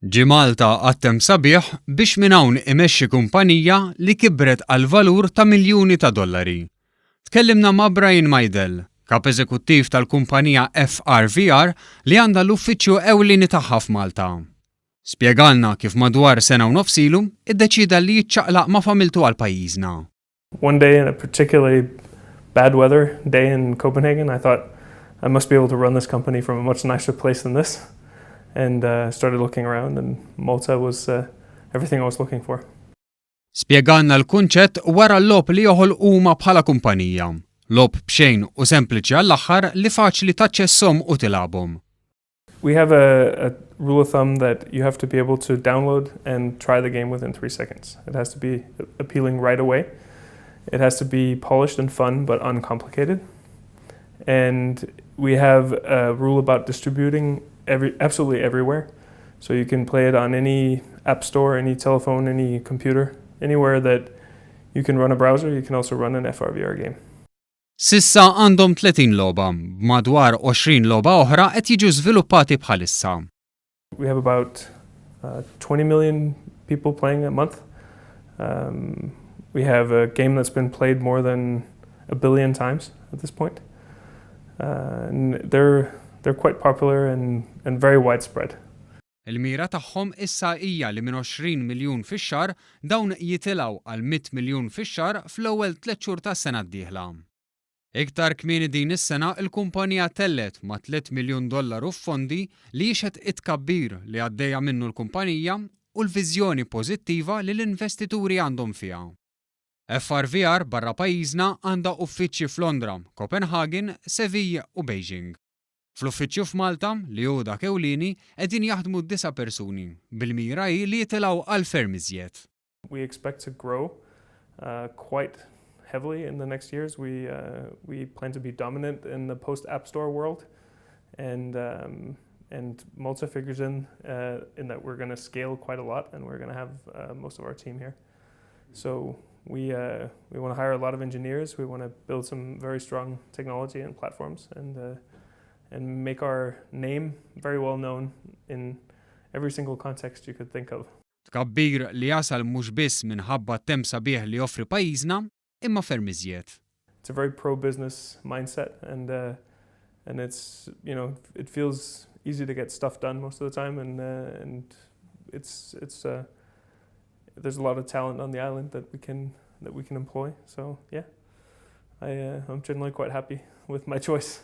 Ġie Malta għat-temp sabiħ biex minn hawn imexxi kumpanija li kibret għal valur ta' miljuni ta' dollari. Tkellimna ma' Brian Maidel, Kap Eżekuttiv tal-kumpanija FRVR li għandha l-uffiċċju ewlieni tagħha f'Malta. Spjegalna kif madwar sena u nofs ilu iddeċieda li jiċċaqlaq ma' familtu għal pajjiżna. One day in a particularly bad weather day in Copenhagen, I thought I must be able to run this company from a much nicer place than this. And started looking around and Malta was everything I was looking for. Spjegalna l-kunċett wara l-logħob li joħolqu huma bħala kumpanija. Logħob b'xejn u sempliċi għall-aħħar li faċli taċċesshom u tilgħabhom. We have a, a rule of thumb that you have to be able to download and try the game within 3 seconds. It has to be appealing right away. It has to be polished and fun, but uncomplicated. And we have a rule about distributing absolutely everywhere. So you can play it on any app store, any telephone, any computer, anywhere that you can run a browser, you can also run an FRVR game. S'issa għandhom 30 logħba, madwar 20 logħba oħra qed jiġu żviluppati bħalissa. We have about 20 million people playing a month. We have a game that's been played more than a billion times at this point. And they're quite popular and very widespread. Il-mira tagħhom issa hija li minn 20 miljun fix-xahar dawn jitilgħu għal 100 miljun fix-xahar fl-ewwel 3 xhur tas-sena d-dieħla. Iktar kmieni din is-sena il-kumpanija tellet ma' 3 miljun dollaru f'fondi li jixhed it-tkabbir li għaddejja minnu l-kumpanija u l-viżjoni pożittiva li l-investituri għandhom fiha. FRVR barra pajjiżna għandha uffiċċji f'Londra, Copenhagen, Sevilla u Beijing. Fl-uffiċċju f'Malta, li hu dak ewlieni, qegħdin jaħdmu disa' persuni, bil-mira hi li jitilgħu għal ferm iżjed. We expect to grow quite heavily in the next years. We plan to be dominant in the post App Store world, and Malta figures in that we're going to scale quite a lot, and we're going to have most of our team here. So we want to hire a lot of engineers. We want to build some very strong technology and platforms, and make our name very well known in every single context you could think of. Tkabbir li jasal mhux biss minħabba temp sabiħ li joffri pajjiżna, imma ferm iżjed. It's a very pro-business mindset, and it's you know it feels easy to get stuff done most of the time, and it's there's a lot of talent on the island that we can employ. So yeah, I'm generally quite happy with my choice.